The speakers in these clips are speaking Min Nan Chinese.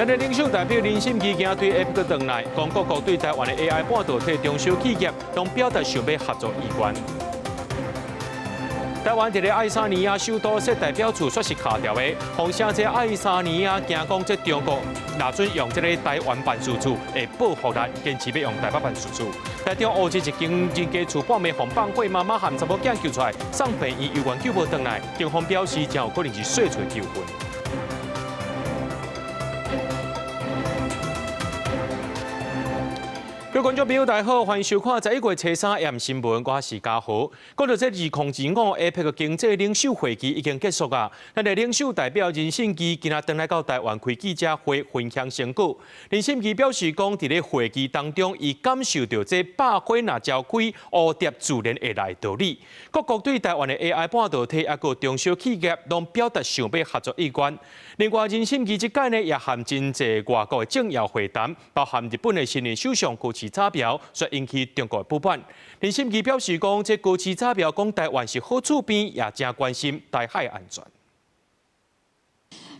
咱的領袖代表林心儀今對 APEC 轉來，講各國對台灣的 AI 半導體中小企業，攏表達想欲合作意願。台灣佇咧愛沙尼亞首都設代表處，煞是卡著的。風聲這愛沙尼亞驚講，這中國若準用這个台灣辦事處，會報復力，堅持欲用台北辦事處。台中烏日一間人家厝半暝予放火，媽媽含查某囝救出來，送病院猶原救無轉來。警方表示，真有可能是細厝糾紛。各位觀眾朋友，大家好，歡迎收看11月初三暗新聞，我是嘉豪。講到這2025 APEC 經濟領袖會議已經結束啊，咱的領袖代表林信基今仔轉來到台灣開記者會分享成果。林信基表示講，佇咧會議當中，伊感受著這百花若召開，蝴蝶自然會來道理。各國對台灣的 AI 半導體，抑閣中小企業，攏表達想欲合作意願。另外，林信基這擺呢，也和真濟外國的政要會談，包含日本的新任首相高市早苗，煞引起中國的不滿。林信基表示講，這高市早苗講台灣是好厝邊，也誠關心台海安全。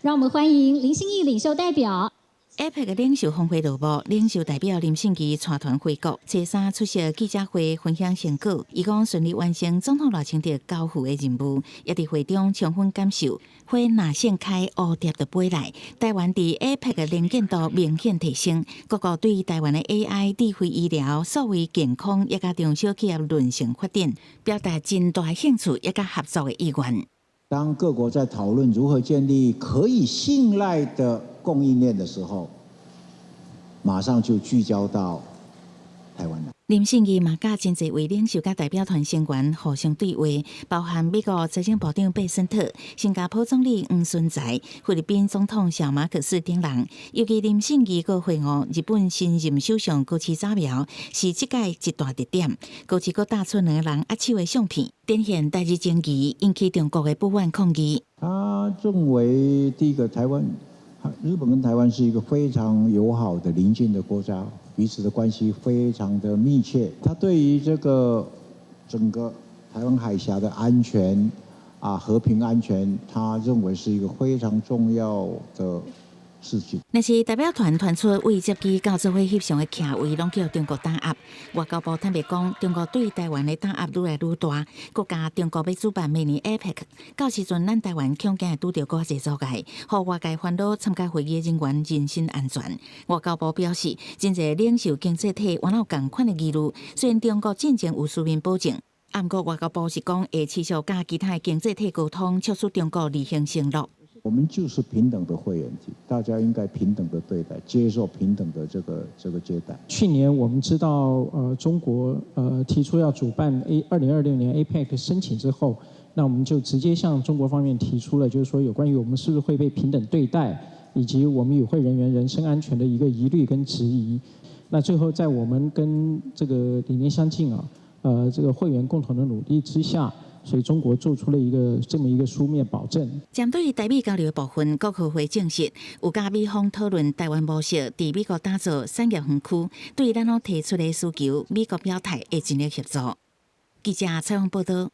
讓我們歡迎林心儀領袖代表。 APEC 的領袖峰會落幕，領袖代表林信基帶團回國，初三出席記者會分享成果。伊講順利完成總統賴清德交付的任務，也佇會中充分感受。花若盛開，蝴蝶就飛來。台灣佇 APEC 的能見度明顯提升，各國對台灣的 AI、智慧醫療、數位健康，以及中小企業韌性發展，表達真大興趣以及合作的意願。當各國在討論如何建立可以信賴的供應鏈的時候，馬上就聚焦到台灣來。林信義嘛，佮真濟位領袖佮代表團成員互相對話，包含美國財政部長貝森特、新加坡總理黃循財、菲律賓總統小馬可斯等人。尤其林信義閣會晤日本新任首相高市早苗，是這屆一大特點。高市閣搭出兩个人握手的相片，展現台日情誼，引起中國的不滿抗議。他認為第一個台灣，日本跟台灣是一個非常友好的鄰近的國家。彼此的關係非常的密切，他對於這個整個台灣海峽的安全啊和平安全，他認為是一個非常重要的事情。若是代表團傳出為接機到做伙翕相的徛位，攏叫中國打壓。外交部坦白講，中國對台灣的打壓愈來愈大。閣加中國欲主辦明年 APEC，到時陣咱台灣恐驚會拄著閣較濟阻礙，予外界煩惱參加會議的人員人身安全。外交部表示，真濟領袖經濟體原有仝款的疑慮，雖然中國進前有書面保證，毋過外交部是講會持續佮其他的經濟體溝通，促使中國履行承諾。我們就是平等的會員體，大家應該平等的對待，接受平等的這個接待。去年我們知道，中國提出要主辦 A 2026年 APEC 申請之後，那我們就直接向中國方面提出了，就是說有關於我們是不是會被平等對待，以及我們與會人員人身安全的一個疑慮跟質疑。那最後在我們跟這個理念相近啊，這個會員共同的努力之下，所以中國做出了一個這麼一個書面保證。針對台美交流的部分，國合會證實有佮美方討論台灣模式，佇美國打造產業園區，對咱攏提出的需求，美國表態會盡力協助。記者採訪報道。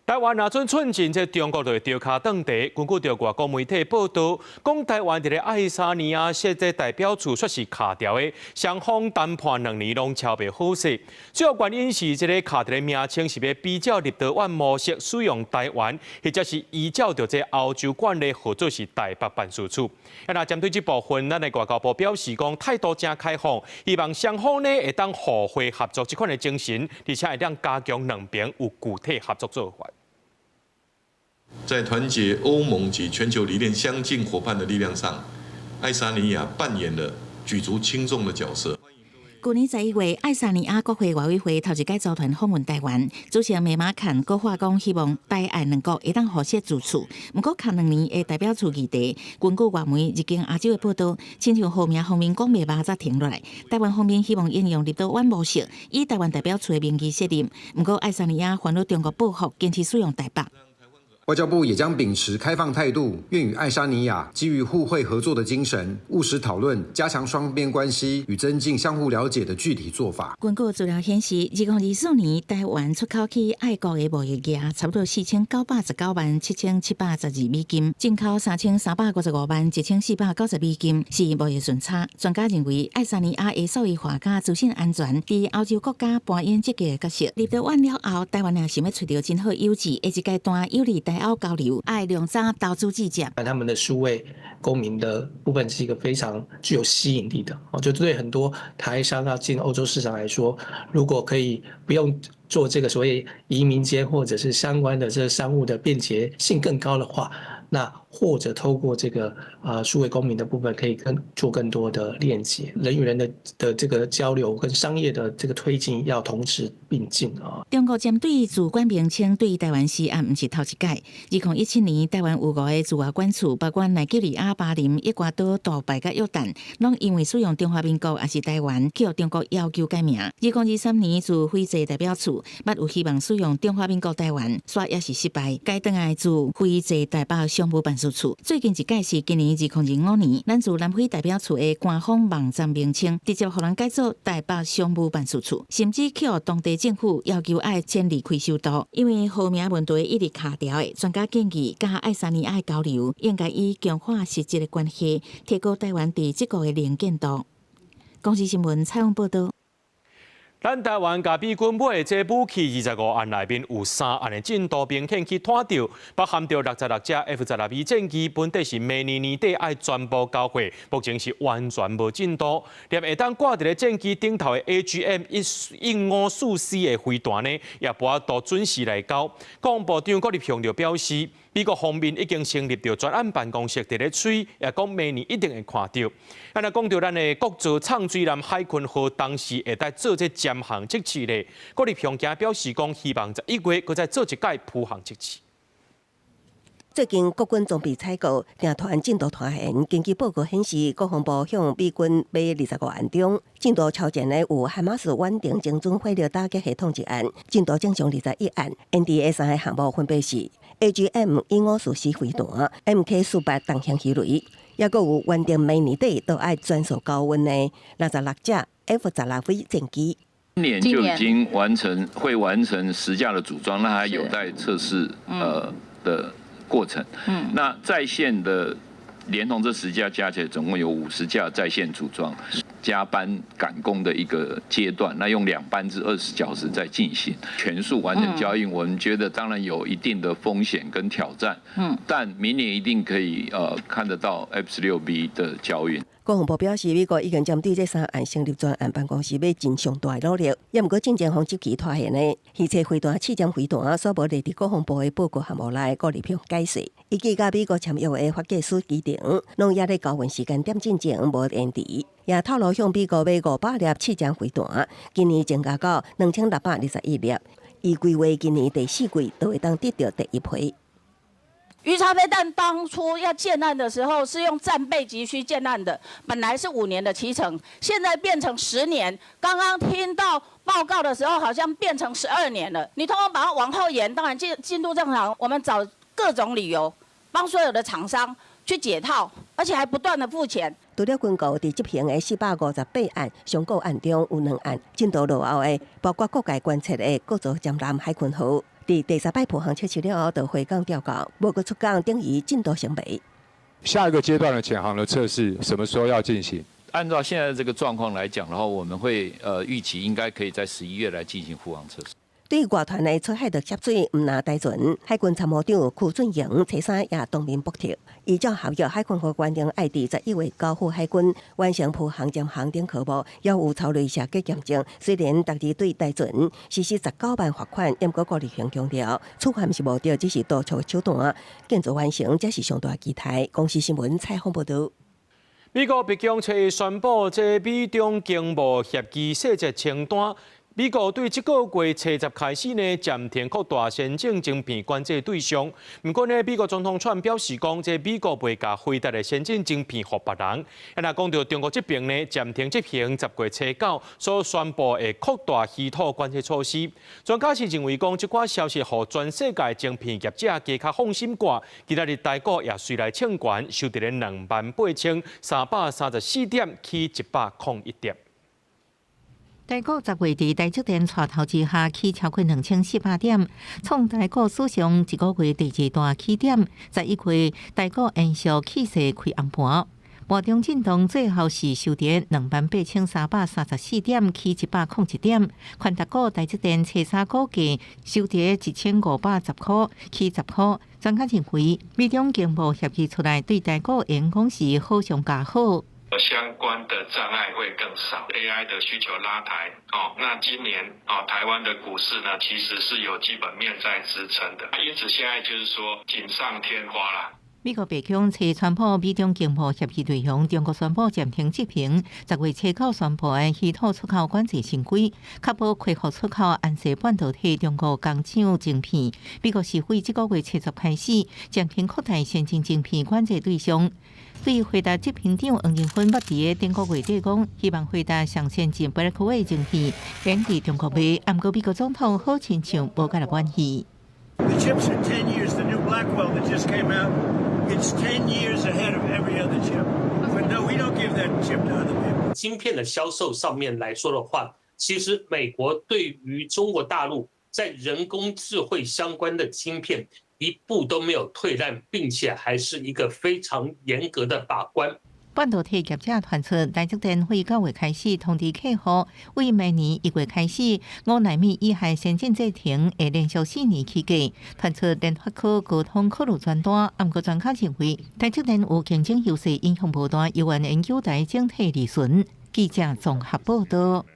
台灣若準寸進，這中國就會著跤斷蹄。根據著外國媒體報道，講台灣佇咧愛沙尼亞設這代表處，煞是卡著的，雙方談判2年攏敲袂好勢。主要原因是這个卡佇咧名稱是欲比照立陶宛模式使用台灣，或者是依照著這歐洲慣例號做是台北辦事處。啊，若針對這部分，咱的外交部表示講態度誠開放，希望雙方呢會當互惠合作這款的精神，而且會當加強兩邊有具體合作做法。在團結歐盟及全球理念相近夥伴的力量上，愛沙尼亞扮演了舉足輕重的角色。去年11月，愛沙尼亞國會外委會頭一擺組團訪問台灣，主席梅馬坎閣話講，希望台愛兩國會當互設住處。毋過卡兩年的代表處議題，根據外媒日經亞洲的報道，親像號名方面講袂罷才停落來。台灣方面希望應用立陶宛模式，以台灣代表處的名義設立。毋過愛沙尼亞煩惱中國報復，堅持使用台北。外交部也將秉持開放態度，願與愛沙尼亞基於互惠合作的精神，務實討論加強雙邊關係與增進相互了解的具體做法。根據資料顯示，2024年台灣出口去愛國的貿易額差不多491997,712美金，進口3355萬1490美金，是貿易順差。專家認為，愛沙尼亞的數位化佮資訊安全，佇歐洲國家扮演積極的角色。立陶宛了後，台灣也想欲揣著真好友誼，下一階段有利台歐交流，愛量早投資置業。他們的數位公民的部分是一個非常具有吸引力的，哦，就對很多台商要進歐洲市場來說，如果可以不用做這個所謂移民監或者是相關的這個商務的便捷性更高的話，那或者透過這個數位公民的部分，可以更做更多的鏈接，人與人的這個交流跟商業的這個推進要同時並進啊。中國針對駐館名稱對台灣施壓，毋是頭一擺。2017年，台灣有五个駐外館處，包括奈及利亞、巴林、厄瓜多、杜拜佮約旦，攏因為使用中華民國抑是台灣，去予中國要求改名。2023年，駐斐濟代表處，捌有希望使用中華民國台灣，煞也是失敗，改轉來駐斐濟台北商務辦事處。最近一擺是今年2025年，咱駐南非代表處的官方網站名稱，直接予人改做台北商務辦事處，甚至去予當地政府要求愛遷離開首都，因為號名問題一直卡著的。專家建議，佮愛沙尼亞的交流應該以強化實質的關係，提高台灣佇這國的能見度。公視新聞採訪報導。咱台灣共美軍買的這武器25案內面有三案的進度明顯去拖著，包含著66架 F-16V 戰機，本底是明年年底愛全部交貨，目前是完全無進度。連會當掛佇咧戰機頂頭的 AGM 154C 的飛彈呢，也無法度準時來交。國防部長郭立雄就表示，美國方面已經成立著專案辦公室佇咧催，也講明年一定會看著。啊，若講著咱的國造藏水艦海鯤號，當時會當做這潛航測試咧，郭立雄今表示講，希望11月閣再做一擺浮航測試。最近國軍裝備採購訂單進度拖延，根據報告顯示，國防部向美軍買25案中，進度超前的有海馬斯遠程精準火力打擊系統一案，進度正常21案，延遲的三个項目分別是 AGM 154C 飛彈、MK48重型魚雷，抑閣有原定明年底都愛全數交運的66架 F-16V 戰機。今年就已經完成，會完成10架的組裝，那還有待測試的過程。那在線的連同這10架加起來，總共有50架在線組裝，加班趕工的一個階段。那用兩班制20小時在進行，全數完成交運，我們覺得當然有一定的風險跟挑戰。但明年一定可以看得到 F-16V 的交運。國防部表示，美國已經針對這三案成立專案辦公室，欲盡上大努力。也毋過進前防執期拖延的魚鰭飛彈、試驗飛彈，煞無列佇國防部的報告項目內。郭立雄解釋，依據佮美國簽約的法制書規定，攏猶咧交運時間點進前無延遲。也透露向美國買500粒試驗飛彈，今年增加到2621粒，預計劃今年第四季就會當得著第一批。魚叉飛彈當初要建案的時候是用戰備急需建案的，本來是5年的期程，現在變成十年。剛剛聽到報告的時候，好像變成12年了。你通通把它往後延，當然進度正常。我們找各種理由幫所有的廠商去解套，而且還不斷的付錢。除了軍購佇執行的458案商購案中有兩案進度落後的，包括國界觀測的國造潛艦海鯤號。佇第三擺浮航測試了後，就回港調校，無閣出港，等於進度成沒。下一個階段的潛航的測試什麼時候要進行？按照現在這個狀況來講的話，我們會預期應該可以在11月來進行浮航測試。對外傳的出海的涉水，毋但台船，海軍參謀長邱俊榮初三也當面駁斥，依照合約，海鯤號原定愛佇11月交付海軍完成浮航、潛航等科目，猶有超雷射嘅驗證。雖然逐日對台船實施19萬罰款，毋過郭立雄強調，處罰毋是目的，只是督促手段，建造完成才是上大期待。公視新聞採訪報導。美國白宮初一宣布，這美中經貿協議細節清單。美國對這個月初十開始呢，暫停擴大先進晶片管制對象。毋過呢，美國總統川普表示講，這美國袂共輝達的先進晶片予別人。啊，若講著中國這邊呢，暫停執行10月初9所宣布的擴大稀土管制措施。專家是認為講，這寡消息予全世界晶片業者加較放心掛。今仔日台股也隨來衝懸，收佇咧28,334點，起101點。台股10月佇台積電帶頭之下，起超過2400點，創台股史上一個月第二大起點。11月台股延續氣勢開紅盤，盤中震盪，最後是收佇28,334點，起101點。權值股台積電初三股價收佇1510塊，起10塊。專家認為，美中經貿協議出來，對台股影響是好上加好。相關的障礙會更少，AI 的需求拉抬哦，那今年哦，台灣的股市呢，其實是有基本面在支撐的，因此現在就是說錦上添花啦。美國白宮揣川普美中經貿協議內容，中國宣布暫停執行10月初9宣布的稀土出口管制新規，確保恢復出口安碩半導體中國工廠晶片。美國是對這個月初十開始暫停擴大先進晶片管制對象。對輝達執行長黃仁勳捌佇頂個月底講，希望輝達上先進 Blackwell 晶片免佇中國賣，毋過美國總統好親像無佮意滿意。 The chips are 10 years, the new Blackwell that just came out, it's 10 years ahead of every other chip. But no, we don't give that chip to other people. 晶片的銷售上面來說的話，其實美國對於中國大陸在人工智慧相關的晶片一步都沒有退讓，並且還是一個非常嚴格的把關。半導體業者傳出，台積電會9月開始通知客戶，為明年1月開始，5納米以下先進製程會連續4年起價。傳出聯發科、高通考慮轉單，毋過專家認為，台積電有競爭優勢，影響無大，猶原研究台整體利潤。記者綜合報道。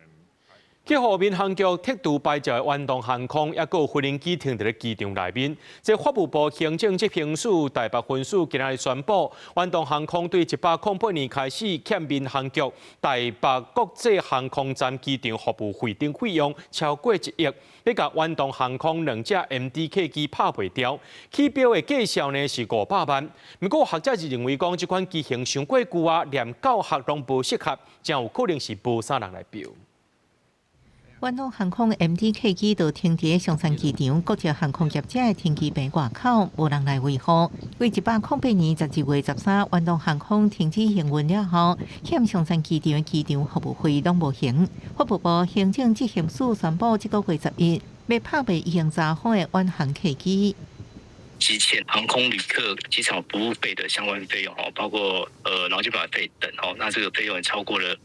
去予民航局剔除牌照的遠東航空，猶閣有飛行機停佇咧機場內面。這法務部行政執行署台北分署今仔日宣布，遠東航空對108年開始欠民航局台北國際航空站機場服務費等費用超過1億，欲共遠東航空兩隻 MD 客機拍賣掉，起標的價數呢是500萬。毋過學者是認為講，這款機型傷過舊啊，連教學攏無適合，真有可能是無啥人來標。遠東航空 MD 客機就停佇松山機場，國際航空業者的停機坪外口，無人來維護。對108年12月13，遠東航空停止營運了後，欠松山機場的機場服務費攏無還。法務部行政執行署宣布，這個月11欲拍賣已經查封的遠航客機。積欠航空旅客機場服務費的相關費用哦，包括勞基法費等哦，那這個費用也超過了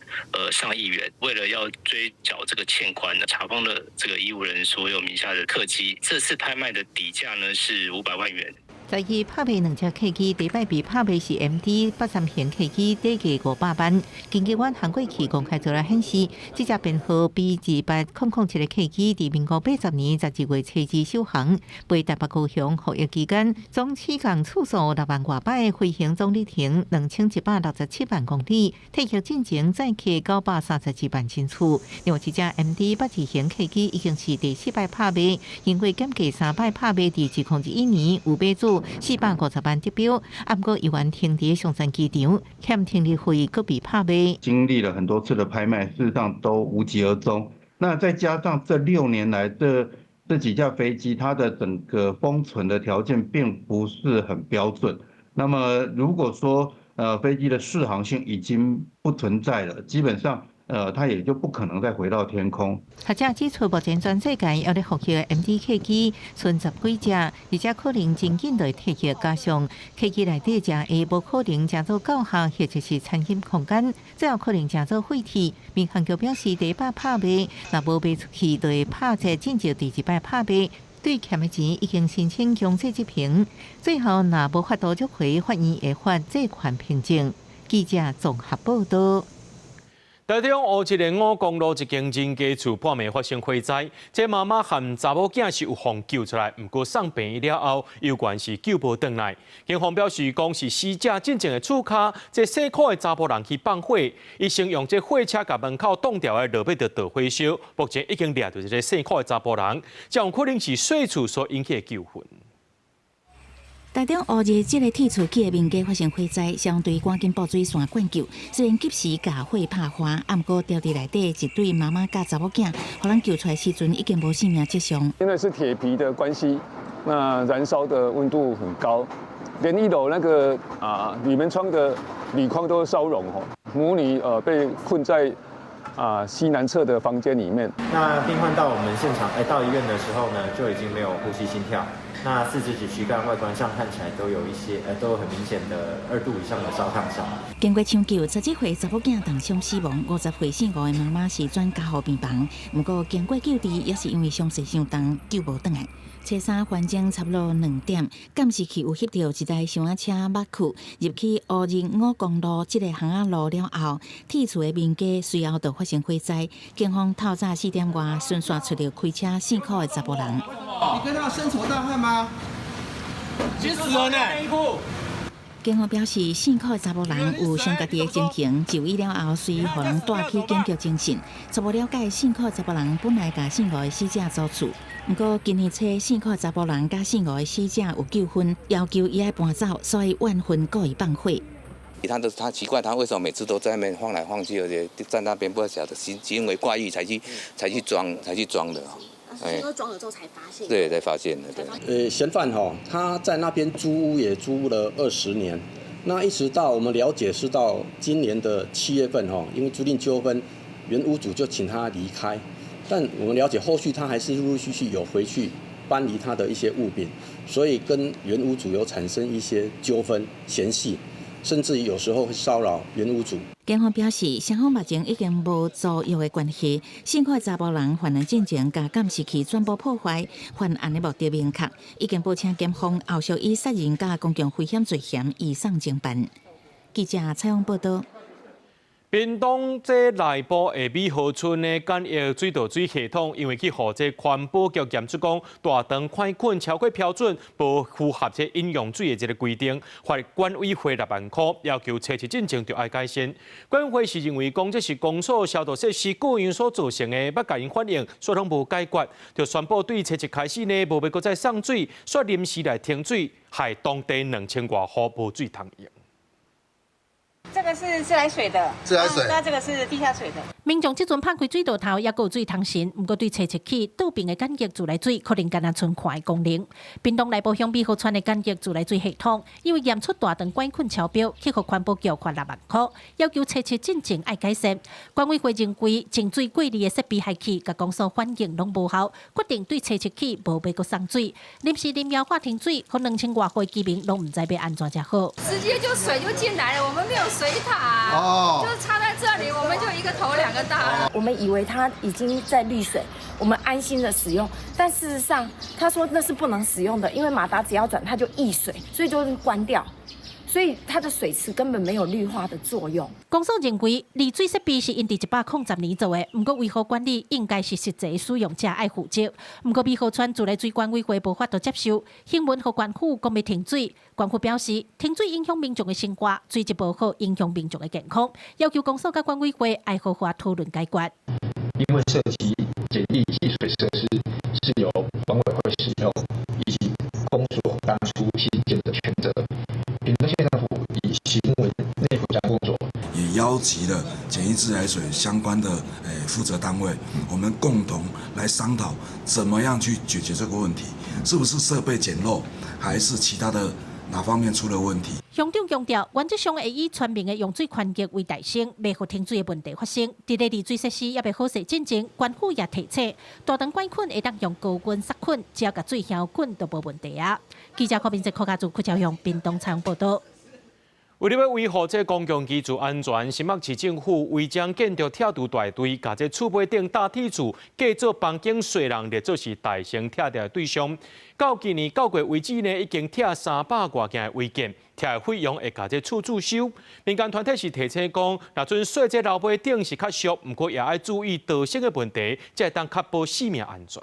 上億元。為了要追繳這個欠款呢，查封了這個義務人所有名下的客機。這次拍賣的底價呢是500萬元。在去拍賣兩隻客機，第一擺被拍賣是 MD 83型客機，底價500萬。根據遠航過去公開資料顯示，這隻編號 B28007的客機，佇民國80年12月初2首航，飛台北高雄服役期間，總起降次數6萬外擺，飛行總里程2167萬公里，退役進前載客932萬人次。另外，這隻 MD 82型客機已經是第四擺拍賣，因為減價三擺拍賣，佇2021年有買主450萬得標，毋過猶原停佇松山機場，欠停利費，閣被拍賣。經歷了很多次的拍賣，事實上都無疾而終。那再加上這6年來，這幾架飛機，它的整個封存的條件並不是很標準。那麼如果說飛機的適航性已經不存在了，基本上，它也就不可能再回到天空。學者指出，目前全世界猶咧服役的 MD 客機賰十幾隻，而且可能真緊就會退役，加上客機內底誠狹，無可能成做教學或者是餐飲空間，最後可能成做廢鐵。民航局表示，第一擺拍賣，若無賣出去，就會拍折進入第二擺拍賣。對欠的錢已經申請強制執行，最後若無法度追回，法院會發債權憑證。記者綜合報道。台中烏一个五公路一間人家厝半暝發生火災，這媽媽和查某囝是有予救出來，毋過送病院了後，猶原是救無轉來。警方表示，講是死者進前的厝跤，這姓柯的查埔人去放火，伊先用這火車共門口擋牢的，落尾就導火燒。目前已經掠著這个姓柯的查埔人，這有可能是細厝所引起的糾紛。台中烏日這个鐵厝起的民家發生火災，消防隊趕緊布水線灌救，雖然及時共火拍花，毋過牢佇內底一對媽媽佮查某囝，予人救出來時陣已經無性命跡象。因為是鐵皮的關係，那燃燒的溫度很高，連一樓那個啊鋁門窗的鋁框都燒融吼。母女被困在西南側的房間裡面。那病患到我們現場，到醫院的時候呢，就已經沒有呼吸心跳。那四肢及軀幹外觀上看起來都有一些，都有很明顯的2度以上的燒燙傷。經過搶救，17歲查某囝凍傷死亡，50歲姓吳的媽媽是轉加護病房。毋過經過救治，也是因為傷勢傷重，救無轉來。初三環境差不多2點，監視器有翕著一台箱仔車捌去入去烏日五公路這个巷仔路了後，鐵厝的民家隨後就發生火災。警方透早4點外巡線揣著開車姓柯的查埔人。你跟他有深仇大恨嗎？已經死了呢。警方表示，姓柯的查埔人有傷家己的情形，就醫了後隨予人帶去警局偵訊。初步了解，姓柯的查埔人本來共姓吳的死者租厝，毋過今年初姓柯的查埔人佮姓吳的死者有糾紛，要求伊愛搬走，所以怨恨故意放火。他奇怪，他為什麼每次都在那邊晃來晃去，而且在那邊不曉得行為怪異才去裝的。是說裝了之後才發現？對，才發現的。對。嫌犯哈，他在那邊租屋也租了20年，那一直到我們了解是到今年的7月份哈，因為租賃糾紛，原屋主就請他離開，但我們了解後續他還是陸陸續續有回去搬離他的一些物品，所以跟原屋主有產生一些糾紛嫌隙，甚至於有時候會騷擾原屋主。警方表示，雙方目前已經無租約的關係。姓柯的查埔人犯案進前，共監視器全部破壞，犯案的目的明確，已經報請檢方後續以殺人佮公共危險罪嫌移送偵辦。記者採訪報導。屏東這內埔的美河村的簡易水道水系統，因為去予這環保局驗出講大腸桿菌超過標準，無符合這飲用水的這个規定，罰管委會6萬塊，要求初七進前就愛改善。管委會是認為講這是公所消毒設施過用所造成的，捌共𪜶反映，煞攏無解決，就宣布對初一開始呢，無欲閣再送水，煞臨時來停水，害當地2000外戶無水通用。這個是自來水的，自來水，那這個是地下水的。民眾這陣拍開水道頭，猶閣有水通神，毋過對初七起，倒爿的簡易自來水可能干焦賰看的功能。屏東內埔鄉美河村的簡易自來水系統，因為驗出大腸桿菌超標，去予環保局罰6萬塊，要求初七進前愛改善。管委會認為淨水過濾的設備害去，佮公所反映攏無效，決定對初七起無欲閣送水，臨時林腰化停水，予2000外戶居民攏毋知欲按怎才好。直接就水就進來了，我們沒有水塔，哦，就插在這裡，我們就一個頭兩個大了。我們以為它已經在濾水，我們安心的使用，但事實上他說那是不能使用的，因為馬達只要轉它就溢水，所以就關掉，所以它的水池根本沒有濾化的作用。公所認為濾水設備是𪜶佇110年做的，毋過維護管理應該是實際使用者愛負責。毋過美河村自來水管委會無法度接受，新聞予縣府講欲停水，縣府表示停水影響民眾的生活，水質無好影響民眾的健康，要求公所佮管委會愛好好討論解決。因為涉及簡易淨水設施是由管委會使用，以及公所當初興建的權責，屏東縣政府已行文內部將工作。也邀集了簡易自來水相關的負責單位，我們共同來商討怎麼樣去解決這個問題，是不是設備簡陋，還是其他的哪方面出了問題？鄉長強調，原則上會以全民的用水權益為大先，袂予停水的問題發生。佇咧濾水設施猶未好勢進前，縣府也提醒，大腸桿菌會當用高溫殺菌，只要共水消菌就無問題啊。記者柯明哲、柯家祖、柯朝陽，屏東採訪報導。為了欲維護這公共機組安全，新北市政府違章建築拆除大隊，共這厝尾頂搭鐵厝，改做房間細人列做是大型拆掉的對象。到今年九月為止呢，已經拆三百外件的違建，拆的費用會共這厝主收。民間團體是提醒講，若準稅這樓尾頂是較俗，毋過也愛注意逃生的問題，才會當確保性命安全。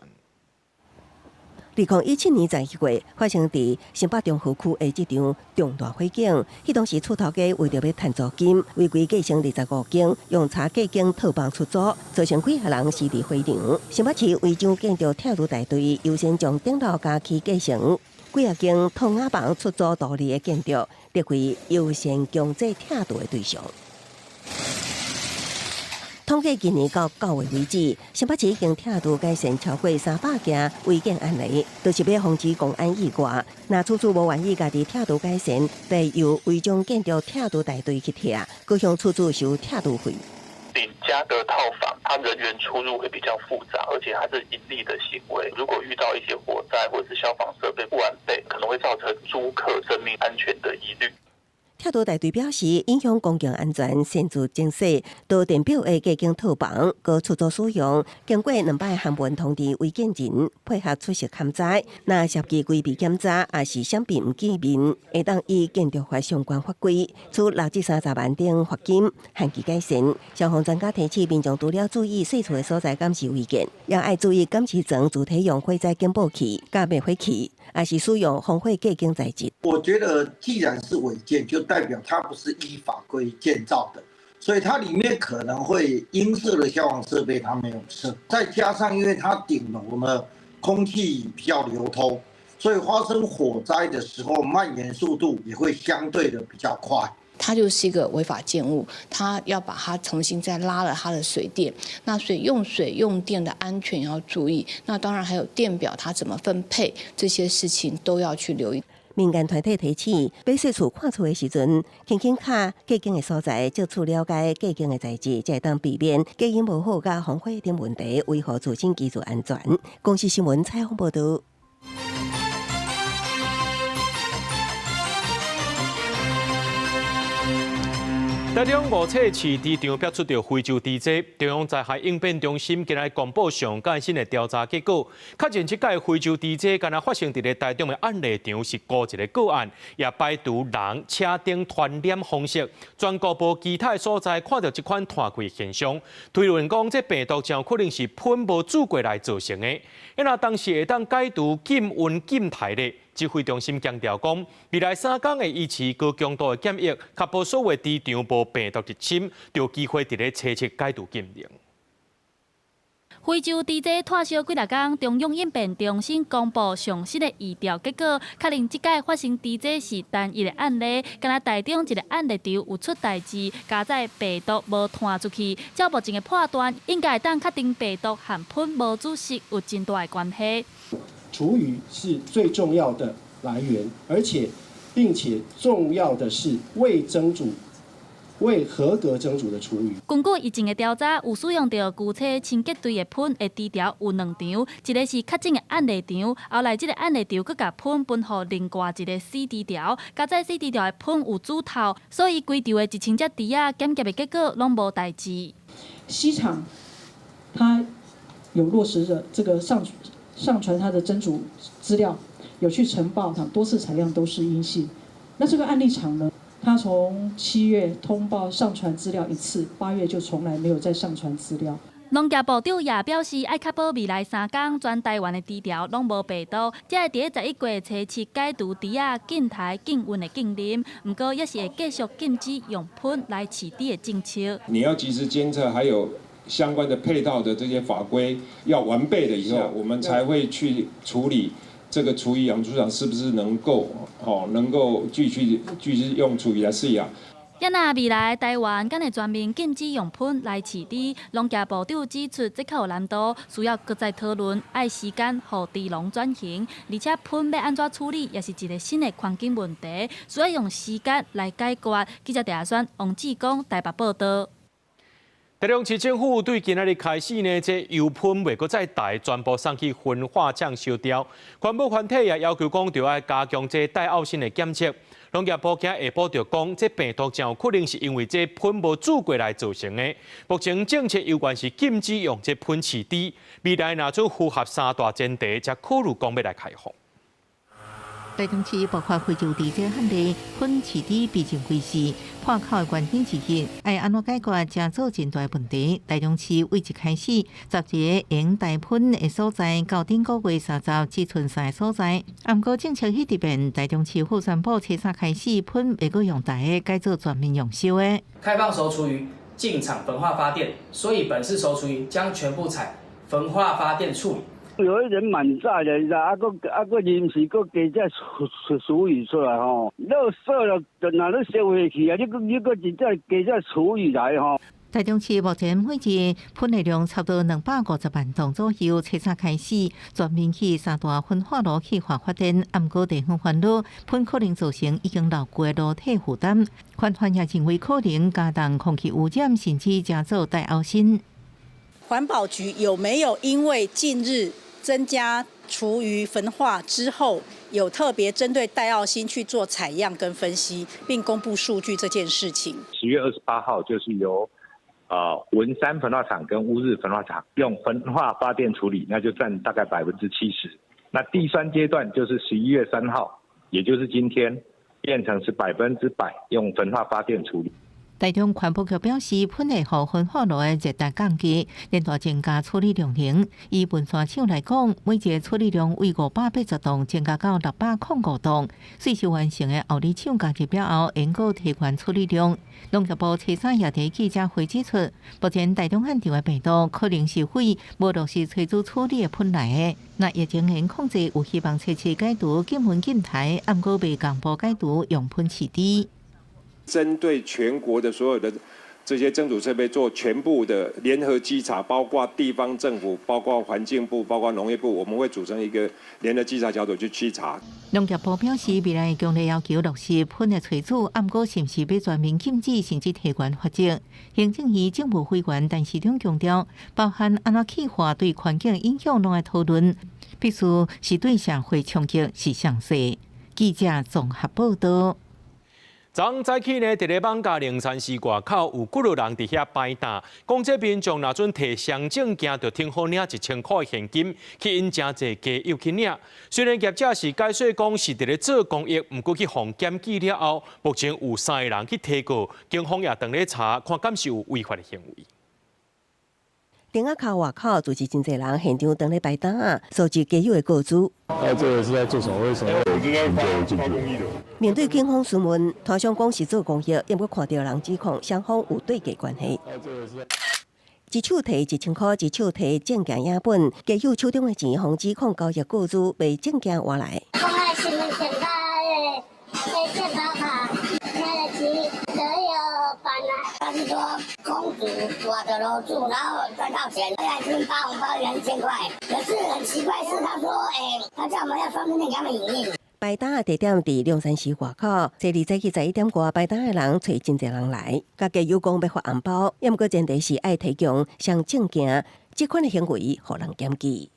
2017年11月，發生佇新北中和區的這場重大火警，彼當時厝頭家為著欲趁租金，違規蓋成25間，用柴隔間套房出租，造成幾若人死佇火場。新北市違章建築拆除大隊優先將頂樓加起蓋成幾若間筒仔房出租圖利的建築，列為優先強制拆除的對象。統計今年到9月為止，新北市已經拆除改善超過300件違建案例，就是欲防止工安意外。若厝主無願意家己拆除改善，就由違章建築拆除大隊去拆，閣向厝主收拆除費。頂加的套房，它人員出入會比較複雜，而且它是盈利的行為。如果遇到一些火災或者是消防設備不完備，可能會造成租客生命安全的疑慮。拆除大隊表示，影響公共安全、擅自增設多電表的隔間套房，閣出租使用，經過兩擺函文通知違建人配合出席勘災，若涉及規避檢查，抑是閃避毋見面，會當依建築法相關法規，處6至30萬等罰金，限期改善。消防專家提醒民眾，除了注意細厝的所在敢是違建，也愛注意監視層主體用火災警報器、佮滅火器，抑是使用防火隔間材質。我覺得既然是違建，就代表它不是依法規建造的，所以它裡面可能會應設的消防設備它沒有設，再加上因為它頂樓呢空氣比較流通，所以發生火災的時候蔓延速度也會相對的比較快。它就是一個違法建物，它要把它重新再拉了它的水電，那所以用水用電的安全要注意，那當然還有電表它怎麼分配，這些事情都要去留意。民間團體提醒，買細厝看厝的時陣，輕輕敲隔間的所在，借此了解隔間的材質，才會當避免隔音無好佮防火等問題，維護自身居住安全。公視新聞採訪報導。台中五冊飼豬場爆出著非洲豬災，中央災害應變中心今日公布上最新的調查結果，確認這擺非洲豬災敢若發生佇咧台中的案例場是孤一个個案，也排除人車頂傳染方式。全國無其他所在看著這款湠氣現象，推論講這病毒真有可能是噴無煮過來造成的。若當時會當解除禁運禁台咧？指揮中心強調講，未來3工會維持高強度的檢疫，確保所有豬場無病毒入侵，就有機會佇咧初七解除禁令。非洲豬災拖燒幾若工，中央應變中心公布上新的疫調結果，確認這擺發生豬災是單一的案例，敢若台中一个案例場有出代誌，加載病毒無傳出去，照目前的判斷，應該會當確定病毒和噴無煮食有真大的關係。廚餘是最重要的來源，而且，並且重要的是未蒸煮、未合格蒸煮的廚餘。根據疫情的調查，有使用著牛車清潔隊的噴的豬槽有兩場，一个是確診的案例場，後來這个案例場閣共噴分予另外一个死豬槽，加載死豬槽的噴有煮透，所以規場的1000隻豬仔檢驗的結果攏無代誌。西廠，它有落實著這個上傳他的蒸煮資料，有去呈報，多次採樣都是陰性。那這個案例場呢？他從7月通報上傳資料一次，8月就從來沒有再上傳資料。農業部長也表示，愛確保未來3工全台灣的豬槽攏無病毒，才會佇咧11月初七解除豬仔禁台禁運的禁令。毋過，也是會繼續禁止用噴來飼豬的政策。你要及時監測，還有相關的配套的這些法規要完備了以後，我們才會去處理這個廚餘養豬場是不是能夠，能夠繼續用廚餘來飼養。也若未來台灣敢會全面禁止用噴來飼豬，農業部長指出，這較有難度，需要閣再討論，愛時間予豬農轉型，而且噴欲按怎處理，也是一个新的環境問題，需要用時間來解決。記者鄭亞軒、王志剛台北報導。台中市政府對今仔日開始呢，這油噴袂閣再台，全部送去焚化廠燒掉。環保團體也要求講，著愛加強這戴奧辛的檢測。農業部今下晡就講，這病毒真有可能是因為這噴無注過來造成的。目前政策猶原是禁止用這噴飼豬，未來若做符合三大前提，才考慮講欲來開放。台中市爆發非洲豬這案例，噴飼豬被認為是破口的原因之一。愛按怎解決，誠做真大問題。台中市為一開始，十一個用代噴的所在，到頂個月30只賰三個所在。毋過政策一直變，台中市副宣布，初三開始噴袂閣用代的，改做全面用燒的。開放熟廚餘進場焚化發電，所以本市熟廚餘將全部採焚化發電處理。有一人蠻在的，你知啊？閣啊閣臨時閣加這廚餘出來吼，垃圾了，若咧燒下去啊！你閣真正加這廚餘來吼。台中市目前每日噴的量差不多250萬桶左右，初三開始全面去三大焚化爐氣化發電，毋過地方煩惱噴可能造成已經老舊的爐體負擔，環環也認為可能加重空氣污染，甚至製造戴奧辛。環保局有沒有因為近日增加廚餘焚化之後，有特別針對戴奧辛去做採樣跟分析，並公布數據這件事情？10月28號就是由文山焚化廠跟烏日焚化廠用焚化發電處理，那就佔大概70%。那第三階段就是11月3號，也就是今天，變成是100%用焚化發電處理。台中環保局表示，噴會予焚化爐的熱值降低，連帶增加處理量能。以文山廠來講，每日處理量為580噸，增加到605噸。稅收完成的後里廠加入了後，會閣提懸處理量。農業部初三也佇記者會指出，目前台中漢場的病毒可能是對無落實炊煮處理的噴來的。若疫情能控制，有希望初七解除禁焚禁台，毋過未同步解除用噴飼豬。針對全國的所有的這些蒸煮設備做全部的聯合稽查，包括地方政府、包括環境部、包括農業部，我們會組成一個聯合稽查小組去稽查。農業部表示，未來強烈要求落實噴的炊煮，毋過是毋是欲全面禁止，甚至提懸罰則？行政院政務委員陳時中強調，包含按怎氣化對環境影響，攏愛討論，必須是對社會衝擊是詳細。記者綜合報道。昨早起呢，佇咧艋舺龍山寺外口有幾落人佇遐擺檔，講這民眾若準提雙證件，就挺好領1000塊現金，吸引誠濟街友去領。雖然業者是解說講是佇咧做公益，毋過去予檢舉了後，目前有三个人去提告，警方也當咧查，看敢是有違法的行為。店仔口外口就是真濟人現場當咧擺檔仔，收集街友的個資。啊，這個是在做什麼？為什麼會進去？面對警方詢問，攤商講是做公益，毋過看著人指控雙方有對價關係。一手提1000塊，一手提證件影本，街友手中的錢，予指控交易個資賣證件換來。公愛身份證佮健保卡，那個錢都有辦啊。他是說公主我的樓住，然後賺到錢，還是發紅包2000塊。可是很奇怪是，他說，他叫我們要雙證件給他們影印。擺檔的地點佇龍山寺外口，這日早起11點外，擺檔的人揣真濟人來，共街友講欲發紅包，毋過前提是愛提供雙證件，這款的行為予人檢舉。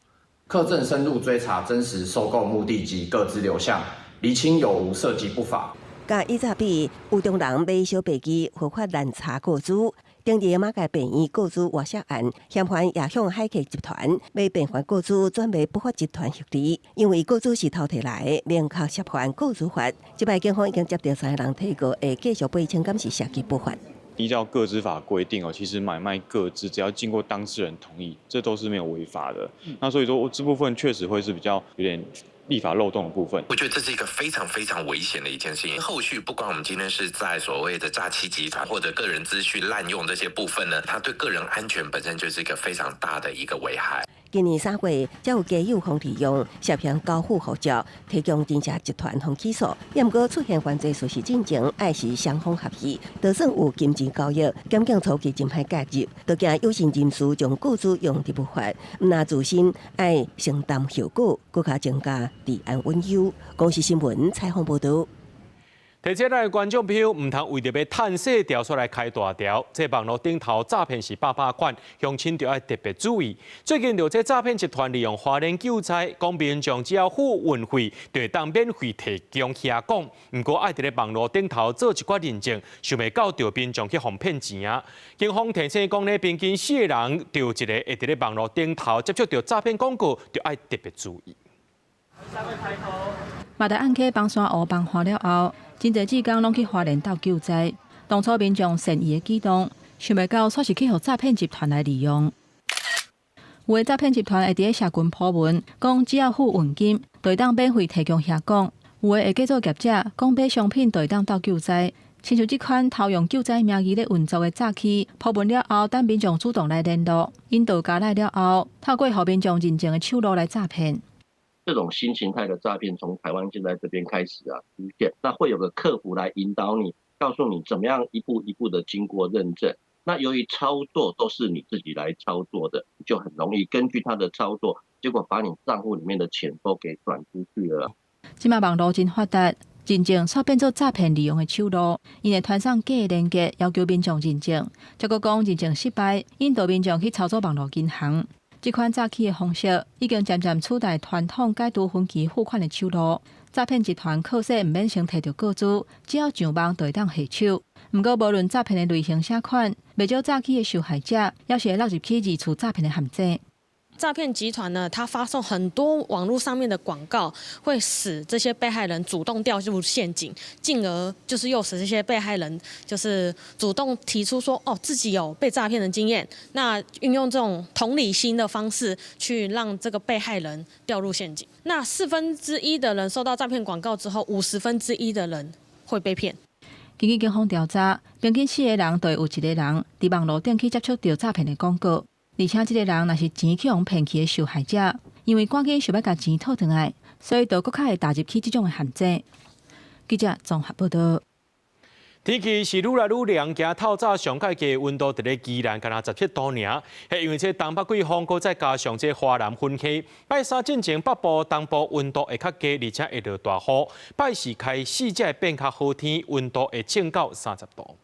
課正深入追查真實收購目的及個資流向，釐清有無涉及不法。佮以早比，有中人買小白機，非法濫查個資，頂日馬偕病院個資外泄案，嫌犯也向海客集團欲變還個資，轉賣不法集團獲利。因為個資是偷提來的，明確涉犯個資法。這擺警方已經接著三個人提告，會繼續追查敢是涉及不法。依照個資法規定哦，其實買賣個資只要經過當事人同意，這都是沒有違法的。那所以說，這部分確實會是比較有點立法漏洞的部分。我覺得這是一個非常非常危險的一件事情。後續不管我們今天是在所謂的詐欺集團或者個人資訊濫用這些部分呢，它對個人安全本身就是一個非常大的一個危害。今年3月，才有街友予利用涉嫌交付護照，提供真正集團予起訴。毋過出現犯罪事實進前，愛是雙方合意，就算有金錢交易，檢警初期真歹介入，都驚有心人士將個資用佇不法，毋但自身愛承擔後果，閣較增加治安隱憂。公視新聞採訪報導。提醒咱的觀眾朋友，毋通為著欲趁細條煞來開大條。這網路頂頭詐騙是百百款，鄉親著愛特別注意。最近著這詐騙集團利用花蓮救災，講民眾只要付運費，就會當免費提供蝦講。毋過愛佇咧網路頂頭做一寡認證，想袂到著民眾去予騙錢啊！警方提醒講咧，平均四個人著一個會佇咧網路頂頭接觸著詐騙廣告，著愛特別注意。馬達暗溪崩山湖崩岸了後，真濟志工攏去花蓮鬥救災。當初民眾善意的舉動，想袂到煞是去予詐騙集團來利用。有的詐騙集團會佇咧社群 po 文，講只要付運金，就會當免費提供蝦講；有的會假做業者，講買商品就會當鬥救災。親像這款偷用救災名義咧運作的詐欺，鋪文了後，等民眾主動來聯絡，𪜶就加來了後，透過予民眾認證的手路來詐騙。這種新形態的詐騙從台灣現在這邊開始啊出現，那會有個客服來引導你，告訴你怎麼樣一步一步的經過認證。那由於操作都是你自己來操作的，就很容易根據他的操作，結果把你賬戶裡面的錢都給轉出去了。這馬網路真發達，認證煞變做詐騙利用的手路，𪜶會傳送假的連結，要求民眾認證，結果講認證失敗，引導民眾去操作網路銀行。這款詐欺的方式已經漸漸取代傳統解除分期付款的手路。詐騙集團靠勢毋免先提著個資，只要上網就會當下手。毋過，無論詐騙的類型啥款，袂少詐欺的受害者，猶是會落入去二次詐騙的陷阱。詐騙集團呢，他發送很多網絡上面的廣告，會使這些被害人主動掉入陷阱，進而就是誘使這些被害人就是主動提出說，哦，自己有被詐騙的經驗，那運用這種同理心的方式去讓這個被害人掉入陷阱。那1/4的人收到詐騙廣告之後，1/50的人會被騙。根據警方調查，平均四個人就會有一個人佇網路頂去接觸著詐騙的廣告。而且這個人若是錢去予騙去的受害者，因為趕緊想欲共錢討轉來，所以就閣較會踏入去這種的陷阱。記者綜合報導。天氣是愈來愈涼，今透早上蓋低溫度佇咧宜蘭，干焦17度爾。彼因為這東北季風，閣再加上這華南雲系，拜三進前北部、東部溫度會較低，而且會落大雨。拜四開始才會變較好天，溫度會升到30度。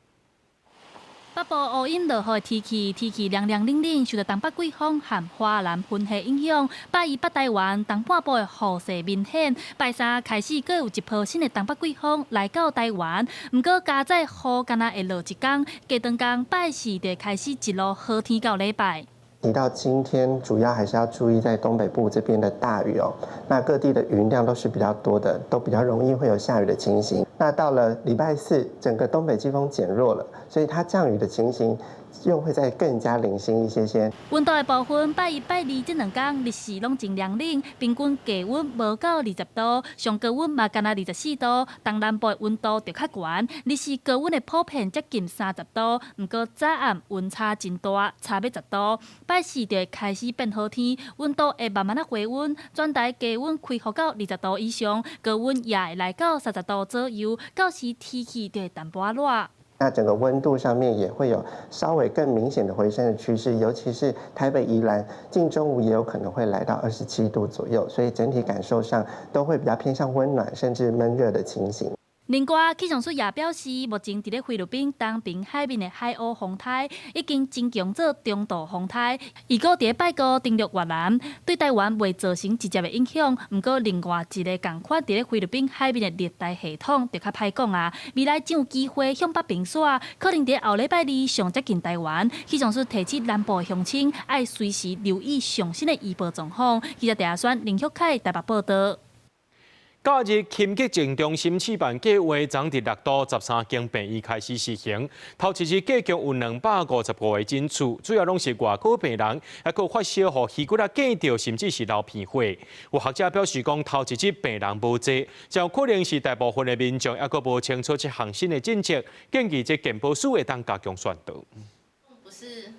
北部烏陰落雨的天氣，天氣涼涼冷冷，受著東北季風和華南雲系影響，拜一北台灣東半部的雨勢明顯。拜三開始，閣有一波新的東北季風來到台灣，毋過加載雨干焦會落一工，過長工拜四就開始一路好天到禮拜。提到今天，主要還是要注意在東北部這邊的大雨哦。那各地的雲量都是比較多的，都比較容易會有下雨的情形。那到了禮拜四，整個東北季風減弱了，所以它降雨的情形又會再更加零星一些些。溫度的部分，拜一、拜二這兩天日時攏真涼冷，平均低溫無到20度，上高溫嘛干焦24度。東南部的溫度就較懸，日時高溫的普遍接近30度，毋過早暗溫差真大，差欲10度。拜四就會開始變好天，溫度會慢慢仔回溫，全台低溫恢復到20度以上，高溫也會來到30度左右，到時天氣就會淡薄仔熱。那整個溫度上面也會有稍微更明顯的回升的趨勢，尤其是台北、宜蘭，近中午也有可能會來到27度左右，所以整體感受上都會比較偏向溫暖，甚至悶熱的情形。另外，氣象署也表示，目前佇咧菲律賓東爿海面的海鷗風颱已經增強做中度風颱，預估佇咧拜五登陸越南，對台灣袂造成直接的影響。毋過，另外一个仝款佇咧菲律賓海面的熱帶系統就較歹講啊，未來真有機會向北平徙，可能佇後禮拜二上接近台灣。氣象署提醒南部鄉親愛隨時留意上新的預報狀況。記者鄭阿選、林旭凱台北報導。假日輕急症中心試辦計劃，昨佇六都13間病院開始實行。頭一日計共有255個診次，主要攏是外科病人，抑閣發燒、予魚骨仔粿著，甚至是流鼻血。有學者表示講，頭一日病人無濟，就可能是大部分的民眾抑閣無清楚這項新的政策，建議這健保署會當加強宣導。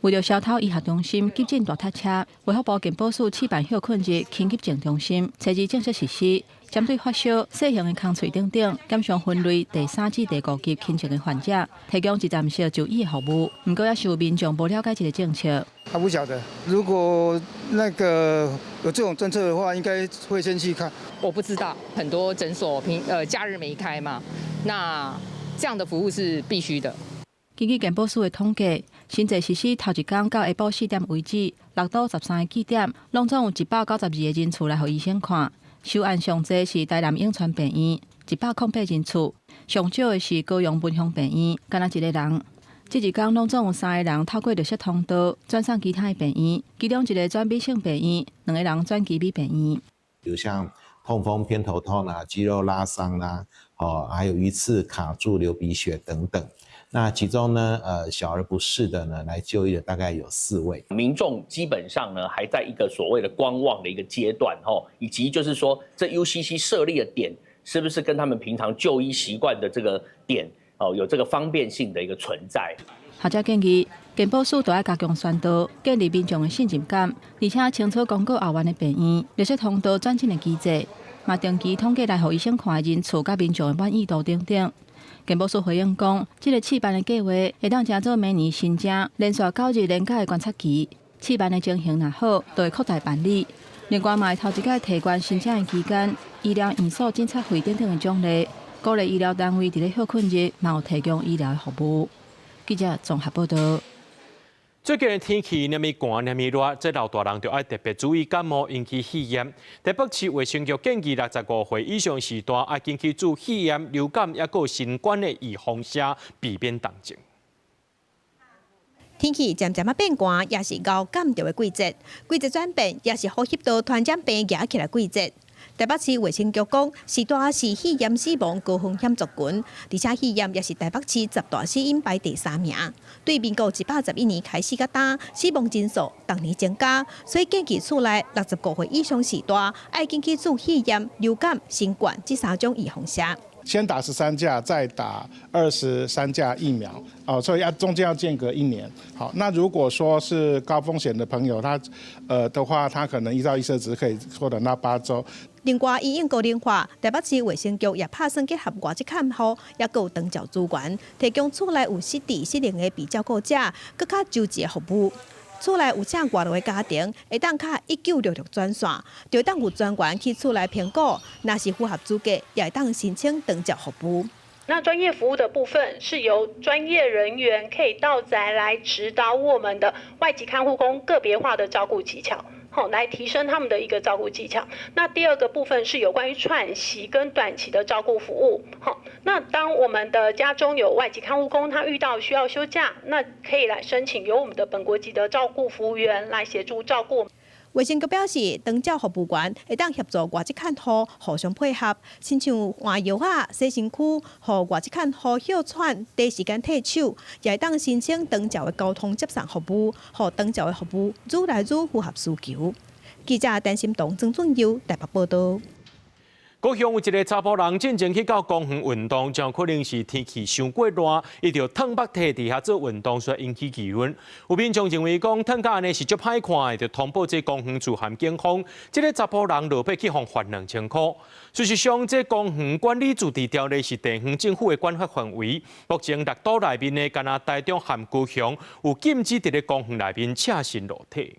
為著消偷醫學中心急診大塞車，衛福部健保署試辦歇睏日輕急症中心，初日正式實施，針對發燒、細型的空喙等等，檢傷分類第三至第五級輕症的患者，提供一站式就醫的服務。毋過，也是有民眾無了解這个政策。他不曉得，如果那個有這種政策的話，應該會先去看。我不知道，很多診所平假日沒開嘛，那這樣的服務是必須的。根據健保署的統計，新制實施頭一工到下晡4點為止，六都13個據點，攏總有192個人次來予醫生看。收案上濟是台南永川病院，108人次；上少的是高雄文雄病院，干焦一個人。這一工攏總有三個人透過綠色通道轉送其他的病院，其中一個轉美勝病院，兩個人轉旗美病院。比如像痛風、偏頭痛啦、肌肉拉傷啦，哦，還有魚刺卡住、流鼻血等等。那其中呢，小兒不適的呢，來就醫的大概有4位。民眾基本上呢，還在一個所謂的觀望的一個階段，吼，以及就是說，這 UCC 設立的點，是不是跟他們平常就醫習慣的這個點，哦，有這個方便性的一個存在。學者建議，健保署都愛加強宣導，建立民眾的信任感，而且清楚公告後援的病院、綠色通道轉診的機制，嘛定期統計來予醫生看的人次、佮民眾的滿意度等等。健保署回應講，這個試辦的計劃會當成做明年新增連續9日連假的觀察期。試辦的情形若好，就會擴大辦理。另外，嘛會頭一擺提懸申請的期間、醫療院所診察費等等的獎勵，鼓勵醫療單位佇咧歇睏日嘛有提供醫療的服務。記者綜合報道。最近的天氣爾寒爾熱，這老大人就愛特別注意感冒引起肺炎。台北市衛生局建議65歲以上序大愛緊去注肺炎、流感抑閣新冠的預防射，避免重症。天氣漸漸仔變寒，也是𠢕感著的季節。季節轉變，也是呼吸道傳染病惹起來季節。台北市衛生局講，序大是肺炎死亡高風險族群，而且肺炎也是台北市10大死因排第三名。對民國111年開始到今，死亡人數逐年增加，所以建議厝內65歲以上序大，愛緊去注肺炎、流感、新冠這三種預防射。先打13價，再打23價疫苗，哦，所以要中間要間隔一年。好，那如果說是高風險的朋友，他的話，他可能依照醫生指可以縮短到8週。另外，因應高齡化，台北市衛生局也拍算結合外籍看護，抑閣有長照資源，提供厝內有失智失能的被照顧者，閣較周全的服務。厝內有請外勞的家庭，會當敲1966專線，就會當有專員去厝內評估，若是符合資格，也會當申請長照服務。那專業服務的部分是由專業人員可以到宅來指導我們的外籍看護工個別化的照顧技巧，好，來提升他們的一個照顧技巧。那第二個部分是有關於喘息跟短期的照顧服務，好，那當我們的家中有外籍看護工，他遇到需要休假，那可以來申請由我們的本國籍的照顧服務員來協助照顧。衛生局表示，長照服務員會當協助外籍看護互相配合，親像換藥仔、洗身軀，予外籍看護歇喘、短時間替手，也會當申請長照的交通接送服務，予長照的服務愈來愈符合需求。記者陳心彤、曾俊佑台北報道。高雄有一個查埔人進前去到公園運動，真可能是天氣傷過熱，伊就褪目佇佇遐做運動，所以引起議論。有民眾認為講褪甲按呢是足歹看的，就通報這公園處函警方。這個查埔人落尾去予罰2000箍。事實上，這公園管理自治條例是地方政府的管轄範圍。目前六都內面的，干焦台中和高雄有禁止佇咧公園內面赤身露體。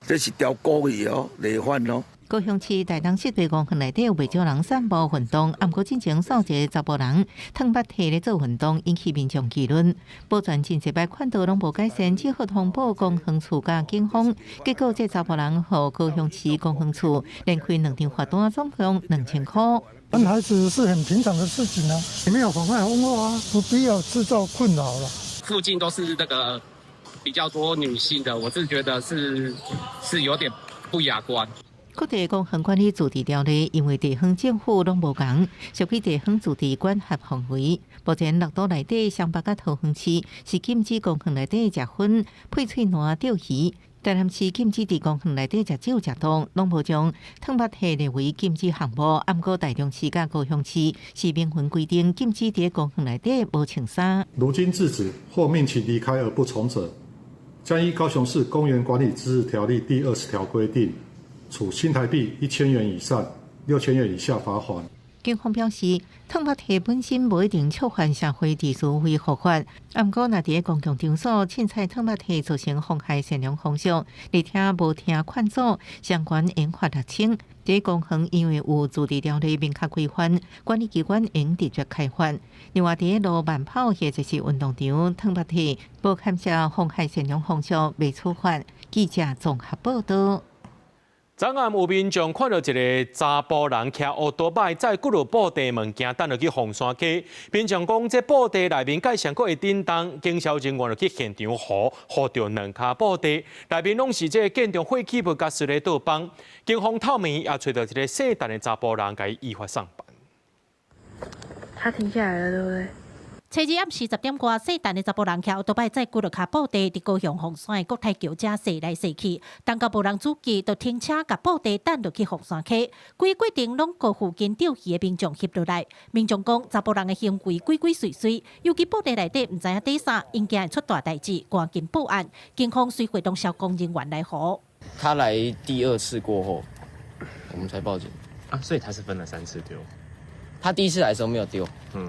這是條故意哦，違反哦。高雄市大東濕地公園內底有袂少人散步運動，毋過進前煞一个查埔人褪目佇咧做運動，引起民眾議論。保全真濟擺勸導攏無改善，只好通報公園處佮警方。結果這查埔人予高雄市公園處連開兩張罰單，總共2000箍。生孩子是很平常的事情啊，沒有妨礙風化啊，不必要製造困擾了。附近都是那個比較多女性的，我是覺得是有點不雅觀。各地公園管理自治條例，因為地方政府攏無仝，屬於地方自治管轄範圍。目前六都內底雙北佮桃園市是禁止公園內底食薰、配喙瀾釣魚；台南市禁止佇公園內底食酒食毒，攏無將褪目佇列為禁止項目。毋過台中市佮高雄市是明文規定禁止佇公園內底無穿衫。如經制止或命其離開而不從者，將依高雄市公園管理自治條例第20條規定，處新台幣1000元以上6000元以下罰鍰。警方表示，褪目體本身無一定觸犯社會秩序維護法，毋過若佇公共場所凊彩褪目體造成妨害善良風俗，而且無聽勸阻，相關應罰6000。佇公園因為有自治條例明確規範，管理機關應直接開罰。另外，佇路慢跑或者是運動場褪目體，無牽涉妨害善良風俗，袂處罰。記者綜合報道。昨暗有民眾看到一个查埔人騎烏多擺載幾落布袋物件，擲落去鳳山溪。民眾講，這布袋內面蓋上閣會振動，警消人員就去現場扶，扶著兩跤布袋，內面攏是這个建築廢棄物佮塑膠棒。警方透暝也揣著一个姓陳的查埔人，共伊依法送辦。他停下來了，對不對？初二暗時10點外，姓陳的查埔人騎歐多擺載幾落跤布袋，佇高雄鳳山的國泰橋遮踅來踅去，等到無人注意，就停車共布袋擲落去鳳山溪。規個過程攏予附近釣魚的民眾翕落來。民眾講，查埔人的行為鬼鬼祟祟，尤其布袋內底毋知影佇啥，𪜶驚會出大代誌，趕緊報案。警方隨會動消防人員來扶。他來第二次過後，我們才報警。啊，所以他是分了三次丟。他第一次來的時候沒有丟，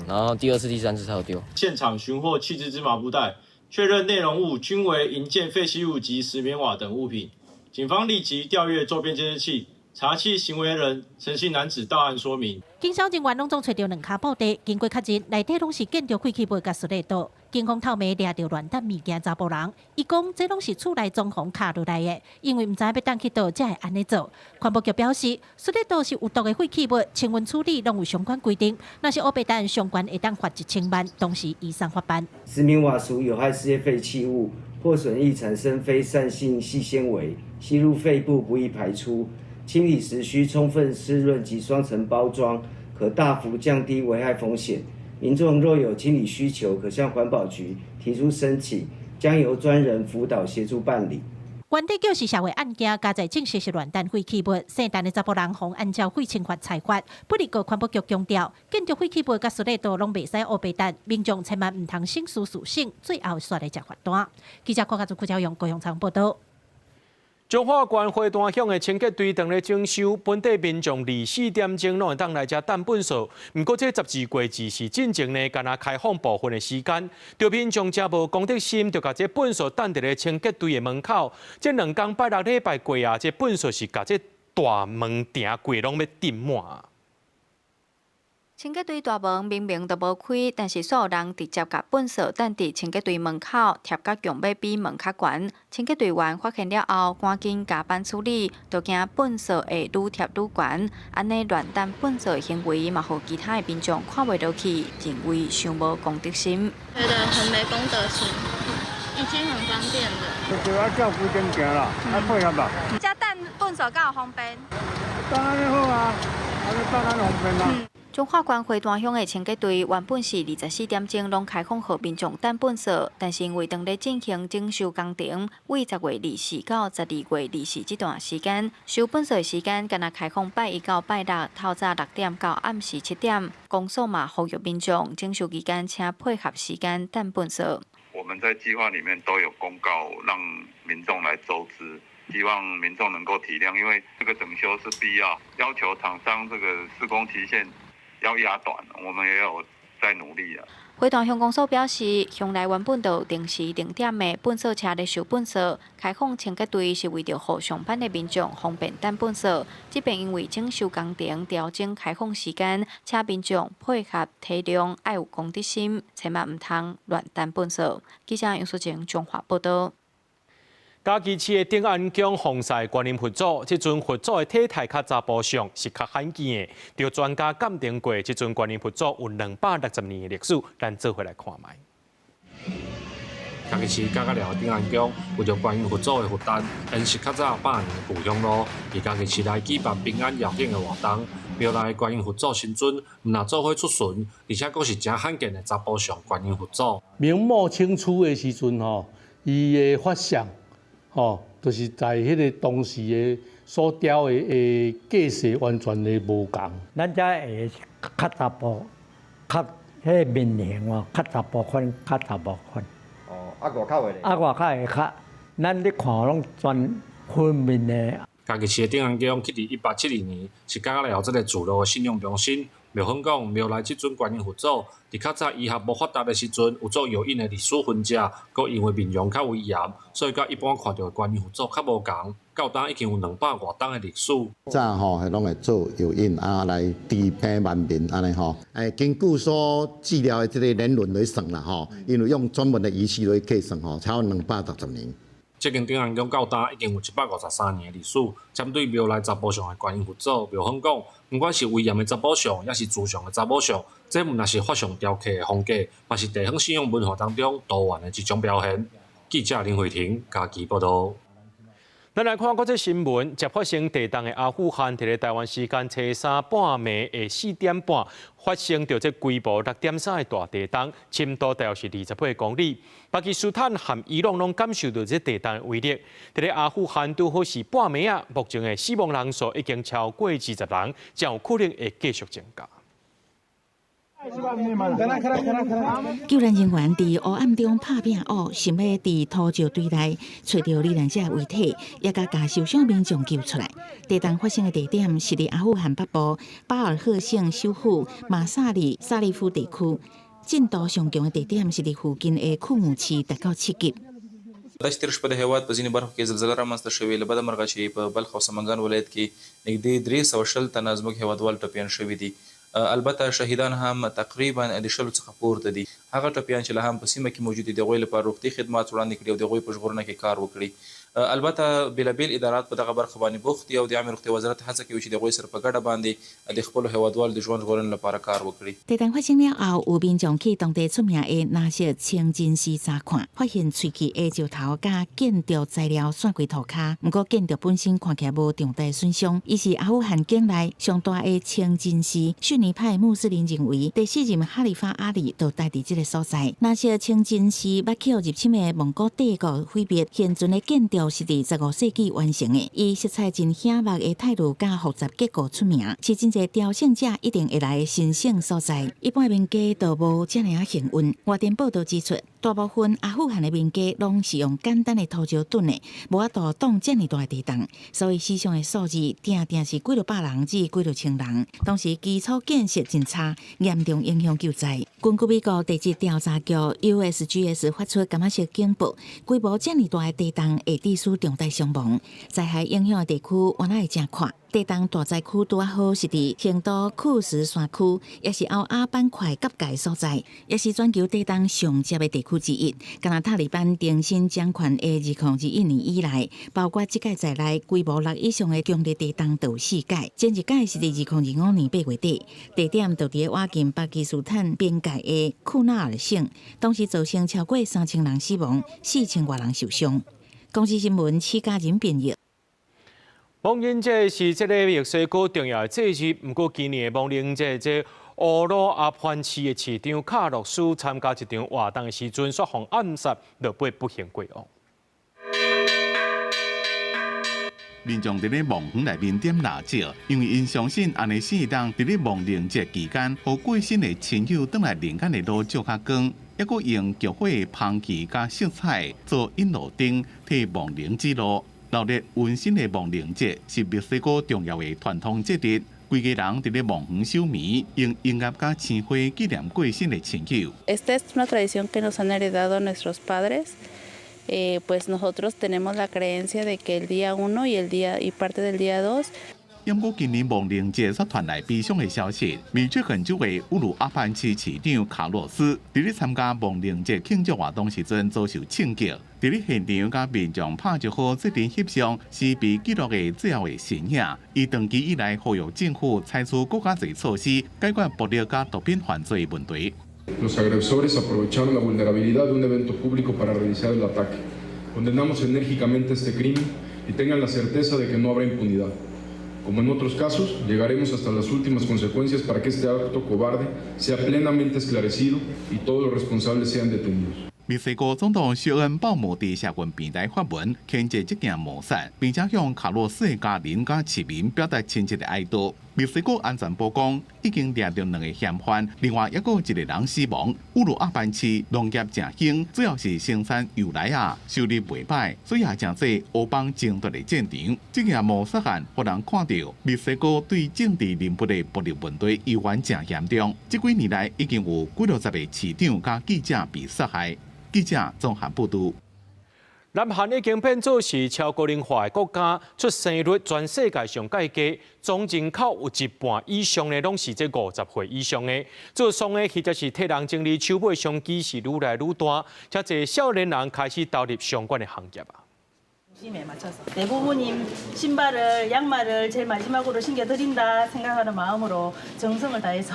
然後第二次、第三次才有丟。現場尋獲棄置芝麻布袋，確認內容物均為營建廢棄物及石棉瓦等物品。警方立即調閱周邊監視器，查緝行為人陳姓男子到案說明。警消人員攏總揣著兩跤布袋，經過確認，內底攏是建築廢棄物佮塑膠袋。警方透暝掠著亂擲物件查埔人，伊講這攏是厝內裝潢跤落來的，因為毋知欲擲去佗，才會按呢做。環保局表示，塑膠袋是有毒的廢棄物，清運處理攏有相關規定，若是烏白擲，相關會當罰1000萬，同時移送法辦。石棉瓦屬有害事業廢棄物，破損易產生飛散性細纖維，吸入肺部不易排出。清理時需充分濕潤及雙層包裝，可大幅降低危害風險。民眾若有清理需求，可向環保局提出申請，將由專人輔導協助辦理。原底就是社會案件，加在證實是亂擲廢棄物，姓陳的查埔人予按照廢清法裁罰。不過環保局強調，建築廢棄物佮塑膠袋攏袂使烏白擲，民眾千萬毋通省事事省，最後煞來食罰單。記者郭家祖、郭朝陽高雄採訪報道。彰化縣花壇鄉的清潔隊當咧整修，本地民眾24點鐘攏會當來遮擲糞埽。毋過這十字過節是進前呢，干焦開放部分的時間，著民眾誠無公德心，就共這糞埽擲佇咧清潔隊的門口。這兩工拜六禮拜過啊，這糞埽是共這大門埕櫃攏欲浸滿。清潔隊大門明明都無開，但是煞有人直接共糞埽擲佇清潔隊門口，疊甲牆欲比門較懸。清潔隊員發現了後，趕緊加班處理，就驚糞埽會愈疊愈懸。按呢亂擲糞埽的行為，嘛予其他的民眾看袂落去，認為傷無公德心。覺得很沒公德心，已經很方便了。就愛照規定行啦，愛配合啦。遮擲糞埽敢有方便？當然好啊，按呢當然方便啦。彰化縣花壇鄉的清潔隊原本是24點鐘攏開放予民眾擲糞埽，但是因為當咧進行整修工程，對10月24到12月24這段時間收糞埽的時間，干焦開放拜一到拜六，透早6點到暗時7點。公所嘛呼籲民眾整修期間，請配合時間擲糞埽。我們在計劃裡面都有公告，讓民眾來周知，希望民眾能夠體諒，因為這個整修是必要，要求廠商這個施工期限要壓短，我們也有在努力啊。花壇鄉公所表示，鄉內原本就有定時定點的糞埽車咧收糞埽，開放清潔隊是為著予上班的民眾方便擲糞埽。這邊因為整修工程調整開放時間，請民眾配合體諒，愛有公德心，千萬毋通亂擲糞埽。記者楊淑靜彰化報道。嘉義市的頂安宮防曬觀音佛祖，這尊佛祖的體態較查埔像，是較罕見的。著專家鑑定過，這尊觀音佛祖有260年的歷史，咱做伙來看覓。嘉義市甲甲寮頂安宮為著觀音佛祖的佛誕，延續較早百年的舊香爐，佇嘉義市內舉辦平安繞境的活動。廟內觀音佛祖神尊，毋但做伙出巡，而且閣是誠罕見的查埔像觀音佛祖。明末清初的時陣吼，伊的法相。吼，就是在彼个當時的所雕的架勢完全的無仝。咱遮會較查埔，較彼個面型哦，較查埔款，較查埔款。哦，啊外口的咧？啊外口的較，咱咧看攏全分面的。嘉義市的頂安宮，起佇1872年，是甲甲寮這个聚落的信仰中心。妙亨講，廟內這尊觀音佛祖，佇較早醫學無發達的時陣，有做藥引的歷史痕跡，閣因為面容較威嚴，所以佮一般看著的觀音佛祖較無仝。到今已經有兩百外冬的歷史。早吼係攏會做藥引啊，來治病萬民按呢吼。根據所治療的這個年輪來算啦吼，因為用專門的儀器來計算吼，超過260年。這間頂安宮到今已經有153年的歷史。針對廟內查埔像的觀音佛祖，廟方講，毋管是威嚴的查某像，抑是慈祥的查某像，這毋但是法相雕刻的風格，嘛是地方信仰文化當中多元的一種表現。記者林慧婷嘉義報導。咱來看國際新聞，才發生地動的阿富汗，佇咧台灣時間初三半暝的4點半，發生著這規模6.3的大地動，深度大約是28公里。巴基斯坦和伊朗攏感受著這地動的威力。佇咧阿富汗拄好是半暝仔，目前的死亡人數已經超過20人，將有可能會繼續增加。救援人員佇黑暗中拍拼烏，想欲佇土石堆內揣著罹難者遺體，也共受傷民眾救出來。地動發生的地點是佇阿富汗北部巴爾赫省首府馬薩里沙利夫地區，震度上強的地點是佇附近的庫姆市，達到7級。دا چې تېره شپه د هېواد په ځینې برخو کې زلزله رامنځته شوې، له بده مرغه چې په بلخ او سمنګان ولایت کې نږدې 320 تنه زموږ هېوادوال ټپیان شوي دي. البته شهیدان هم تقریبا د 20 څخه پورته دي. هغه ټپیان چې لا هم په سیمه کې موجود دي، د هغوی لپاره روغتي خدمات وړاندې کړي او د هغوی په ژغورنه کې کار وکړي. البته بېلابېل ادارات په دغه برخه باندې بوخت دي او د عامې روغتیا وزارت هڅه کوي چې د هغوی سره په ګډه باندې د خپلو هېوادوالو د ژوند ژغورنې لپاره کار وکړي。地動發生了後，有民眾去當地出名的藍色清真寺查看，發現碎去的石頭佮建築材料散規塗跤。毋過建築本身看起來無重大損傷。伊是阿富汗境內上大的清真寺，遜尼派穆斯林認為第四任哈里發阿里就待佇這个所在。藍色清真寺捌予入侵的蒙古帝國毀滅，現存的建築是佇15世紀完成的，以色彩真顯目的泰魯佮複雜結構出名，是真濟朝聖者一定會來的神聖所在。一般民家都無遮爾仔幸運。外電報導指出，大部分阿富汗的民家攏是用簡單的土石躉的，無法度擋遮爾大的地動，所以死傷的數字定定是幾落百人至幾落千人。當時基礎建設真差，嚴重影響救災。根據美國地質調查局 USGS 發出柑仔色警報，規模遮爾大的地動會致使重大傷亡，災害影響的地區原來會誠闊。地動大災區拄仔好是佇成都庫什山區，也是歐亞板塊結界所在，也是全球地動上濟的地區之一。敢若塔利班重新掌權的2021年以來，包括這屆在內，規模6以上的強烈地動就有4屆，前一屆是佇2025年8月底，地點就佇咧倚近巴基斯坦邊界的庫納爾省，當時造成超過3000人死亡，4000外人受傷。公視新聞施嘉仁編譯。亡人節是這个墨西哥重要的節日，毋過今年的亡人節，這烏魯阿潘市的市長卡洛斯參加一場活動的時陣，煞予暗殺，落尾不幸過往。民眾佇咧墓園內面點蠟燭，因為𪜶相信按呢先會當佇咧亡靈節期間，予過身的親友轉來人間的路照較光，猶閣用炬火的香氣佮色彩做引路燈，替亡靈指路。鬧熱溫馨的亡靈節是墨西哥重要的傳統節日，規家人佇咧墓園守暝，用音樂佮鮮花紀念過身的親友。 Esta es una tradición que nos han heredado nuestros padres. Pues nosotros tenemos la creencia de que el día 1 y el día y parte del día 2。毋過今年亡靈節煞傳來悲傷的消息，密歇根州的烏魯阿潘市市長卡洛斯，佇咧參加亡靈節慶祝活動時陣遭受槍擊，佇咧現場佮民眾拍一號做陣翕相，是被記錄的最後的身影。伊長期以來呼籲政府採取閣較濟措施，解決暴力佮毒品犯罪問題。 Los agresores aprovecharon la vulnerabilidad de un evento público para realizar el ataque. Condenamos enérgicamente este crimen y tengan la certeza de que no habrá impunidad. Como en otros casos, llegaremos hasta las últimas consecuencias para que este acto cobarde sea plenamente esclarecido y todos los responsables sean detenidos. 墨西哥總統謝恩鮑姆佇社群平台發文，譴責這件謀殺，並且向卡洛斯的家人佮市民表達深切的哀悼。墨西哥安全部講已經掠著兩个嫌犯，另外猶閣一个人死亡。烏魯阿班市農業誠興，主要是生產油奶仔，收入袂䆀，所以也誠濟黑幫爭奪的戰場。這件謀殺案，予人看著墨西哥對政治人物的暴力問題依然誠嚴重。這幾年來已經有幾落十個市長佮記者被殺害。記者綜合報導。南韓已經變做是超高齡化的國家，出生率全世界上蓋低，總人口有一半以上的攏是這50歲以上的。做喪的或者是替人整理手尾商機是愈來愈大，誠濟少年人開始投入相關的行業啊。 대부분이 신발을 양말을 제일 마지막으로 신겨드린다 생각하는 마음으로 정성을 다해서.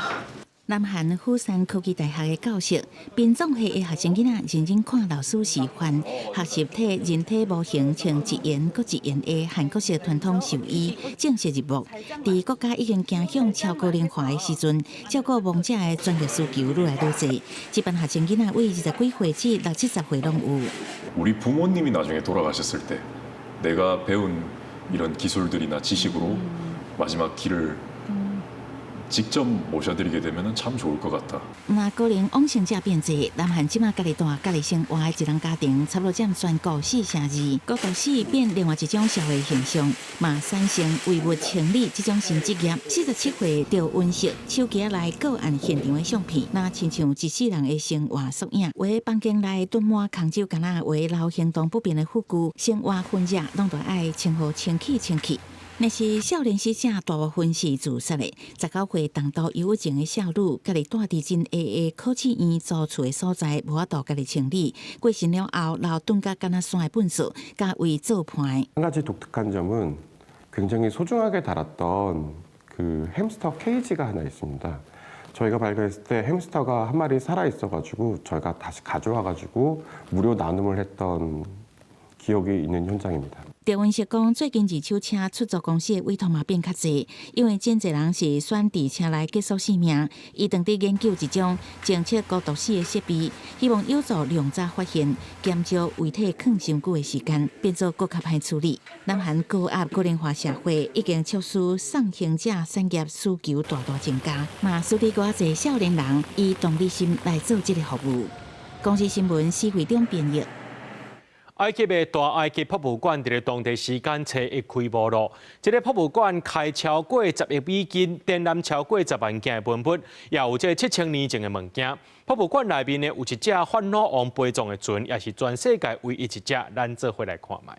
南韓釜山科技大學的教授，殯葬系的學生囡仔認真看老師示範，學習替人體模型穿一言閣一言的韓國式傳統壽衣，正式入幕。佇國家已經走向超高齡化的時陣，照顧亡者的專業需求愈來愈濟。這班學生囡仔為20幾歲至六七十歲攏有。 우리 부모님이 나중에 돌아가셨을 때 내가 배운 이런 기술들이나 지식으로 마지막 길을 직접 모셔드리게 되면 참 좋을 것 같다. 若高齡往生者變濟，南韓這馬家己蹛家己生活的一人家庭，差不多佔全國4成2，孤獨死變另外一種社會現象，嘛產生遺物清理這種新職業。47歲趙文石手機內個案現場的相片，若親像一世人的生活縮影。有的房間內囤滿空酒矸仔，有的留行動不便的輔具，生活痕跡攏著愛清予清氣清氣。那是少年死者大部分是自殺的。19歲重度憂鬱症的少女，家己蹛佇真下的考試院租厝的所在，無法度家己清理。過身了後，留囤甲敢若山的糞埽，佮為做伴。 한 가지 독특한 점은 굉장히 소중하게 다뤘던 그 햄스터 케이지가 하나 있습니다. 저희가 발견했을 때 햄스터가 한 마리 살아 있어가지고 저희가 다시 가져와가지고 무료 나눔을 했던 기억이 있는 현장입니다. 趙文石講，最近二手車出租公司的委託嘛變較濟，因為真濟人是選佇車內結束性命。伊正佇研究一種偵測孤獨死的設備，希望有助量早發現，減少遺體囥傷久的時間，變做閣較歹處理。南韓高壓高齡化社會已經促使送行者產業需求大大增加，嘛使得閣較濟少年人以同理心來做這个服務。公視新聞施會長編譯。埃及的大埃及博物館佇咧當地時間初一開幕囉。這个博物館開超過10億美金，展覽超過10萬件的文物，也有這7000年前的物件。博物館內面呢，有一隻法老王陪葬的船，也是全世界唯一一隻。咱做伙來看覓。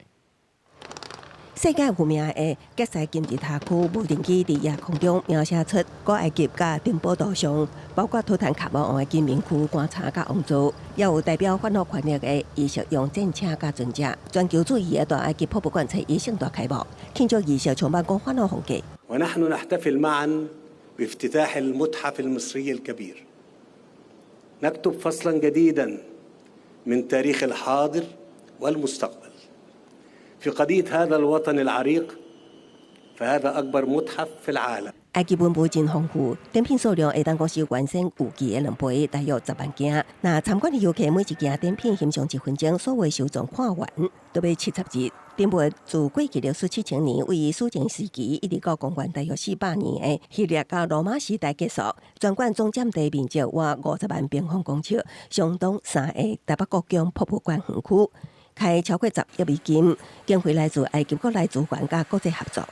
世界有名的傑西金字塔區無人機佇夜空中描寫出古埃及佮珍寶圖像，包括圖坦卡蒙王的金面具、棺材佮王座，也有代表法老權力的儀式用戰車佮船隻。全球注意的大埃及博物館初一盛大開幕，慶祝儀式充滿講法老風格。 ونحن نحتفل معا بافتتاح المتحف المصري الكبير نكتب فصلا جديدا من تاريخ الحاضر والمستقبل في قضية هذا الوطن العريق فهذا أكبر متحف في العالم。 埃及文物真豐富，展品數量會當講是原先預計的2倍，大約10萬件。若參觀的遊客每一件展品欣賞1分鐘，所有收藏看完都欲70日。展物自過去歷史7000年，位於史前時期一直到公元大約400年的希臘佮羅馬時代結束。全館總佔地面積約50萬平方公尺，相當三个台北國宮博物館園區，開超過10億美金，經費來自埃及國內資源佮國際合作。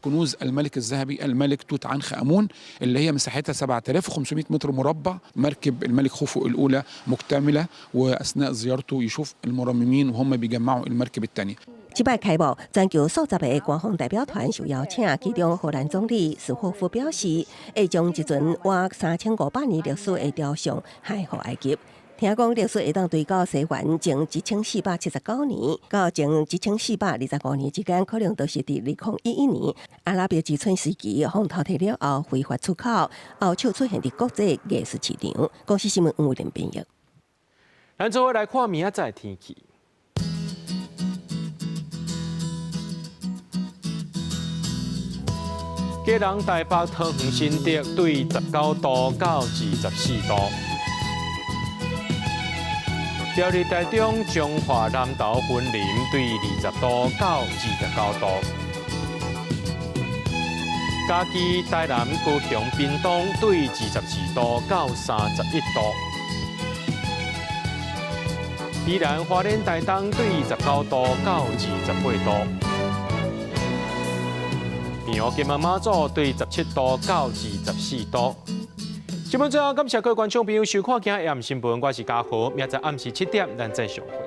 كنوز الملك الذهبي الملك توت عنخ امون اللي هي مساحتها 7500 متر مربع. مركب الملك خوفو الاولى مكتمله، واثناء زيارته يشوف المرممين وهم بيجمعوا المركب الثانيه. 這擺開幕，全球數十个官方代表團受邀請，其中荷蘭總理史霍夫表示，會將一尊約3500年歷史的雕像獻予埃及。聽講歷史會當追到西元前1479年到前1425年之間，可能都是佇2011年阿拉伯之春時期，予偷提了後非法出口，後手出現佇國際藝術市場。公視新聞黃偉玲編譯。咱做伙來看明仔載天氣。基隆、台北、桃園、新竹對19度到24度。苗栗、台中、彰化、南投、雲林對20度到29度。嘉義、台南、高雄、屏東對22度到31度。宜蘭、花蓮、台東對19度到28度。澎湖、金門、馬祖對17度到24度。新聞最後，感謝各位觀眾朋友收看今日新聞，我是嘉豪，明仔載暗時7點，咱再相會。